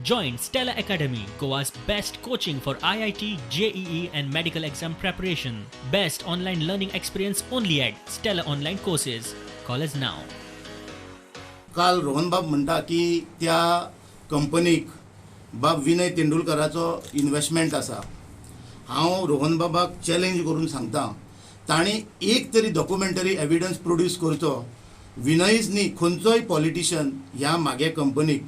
Join Stella Academy, Goa's best coaching for IIT, JEE, and medical exam preparation. Best online learning experience only at Stella Online Courses. Call us now. काल रोहनबाब म्हणटा की त्या कंपनीक बाब Vinay तेंडुलकराचो investment आसा. हांव रोहनबाबाक challenge करून सांगता, ताणें एक तरी डॉक्युमेंटरी एविडन्स प्रोड्यूस करचो. विनयच न्ही, खंयचोय पॉलिटिशन ह्या म्हागे कंपनीक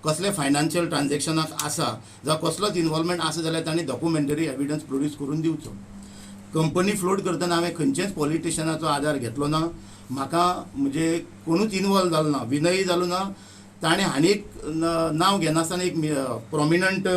कसले फायनान्शियल ट्रान्जॅक्शनाक आसा जावं कसलोच इनवॉल्वमेंट आसा जाल्यार ताणें डॉक्युमेंटरी एविडन्स प्रोड्यूस करून दिवचो. कंपनी फ्लोट करतना हांवें खंयच्याच पॉलिटिशनाचो आदार घेतलो ना. म्हाका म्हणजे कोणूच इनवॉल्व जालो ना, विनय जालो ना. ताणें आनी एक नांव घेनासतना एक प्रोमिनंट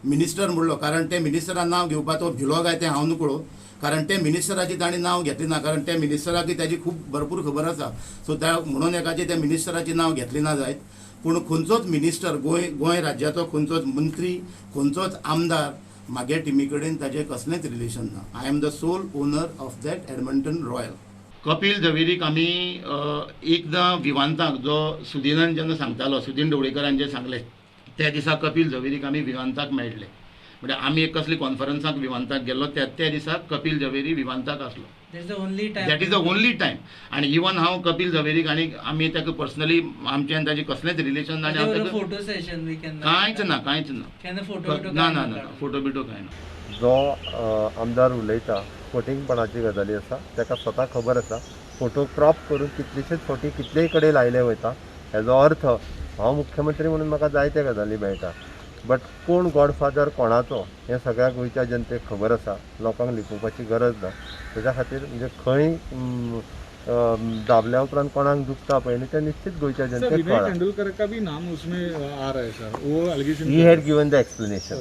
मिनिस्टर म्हणलो, कारण ते मिनिस्टरान नांव घेवपाचो भिलो काय तें हांव नकळो, कारण ते मिनिस्टराची ताणें नांव घेतलें ना, कारण त्या मिनिस्टराकय ताजी खूब भरपूर खबर आसा. सो त्या म्हणून एकाचें त्या मिनिस्टराचें नांव घेतलें ना जायत. पूण खंयचोच मिनिस्टर, गोंय गोंय राज्याचो खंयचोच मंत्री, खंयचोच आमदार म्हागे टिमी कडेन ताजें कसलेंच रिलेशन ना. I am the sole owner of that Edmonton Royal. Kapil झवेरीक आमी एकदां विवांताक, जो सुदिनान जेन्ना सांगतालो, सुदीन ढवळीकरान जें सांगलें त्या दिसा कपील झवेरीक आमी विवांताक मेळ्ळे. म्हणजे आमी एक कसली कॉन्फरन्साक विवांताक गेल्लो, त्या त्या दिसा कपील झवेरी विवांताक आसलो. That's the only time. That is the only time. आनी इवन हांव कपील झवेरीक आनी आमी ताका पर्सनली, आमचें आनी ताजें कसलेंच रिलेशन ना आनी हांव ताका फोटो सेशन we can कांयच ना, कांयच ना. केन्ना फोटो बिटो? ना ना ना, फोटो बिटो कांय ना. जो आमदार उलयता, फटींगपणाची गजाली आसा. ताका स्वता खबर आसा, फोटो क्रॉप करून कितलेशेच फावटी कितलेय कडेन लायले वयता. हेजो अर्थ हांव मुख्यमंत्री म्हणून म्हाका जायते गजाली मेळटा, बट कोण गॉडफादर कोणाचो हें सगळ्या गोंयच्या जनतेक खबर आसा. लोकांक लिपोवपाची गरज ना. तेज्या खातीर म्हणजे खंय दाबल्या उपरांत कोणाक दुखता पळय न्ही, तें निश्चित गोंयच्या सर, जनतेक विनय कळ्ळां. तेंडुलकर का भी नाम उसमें आ रहा है सर, वो allegation. He had given the explanation.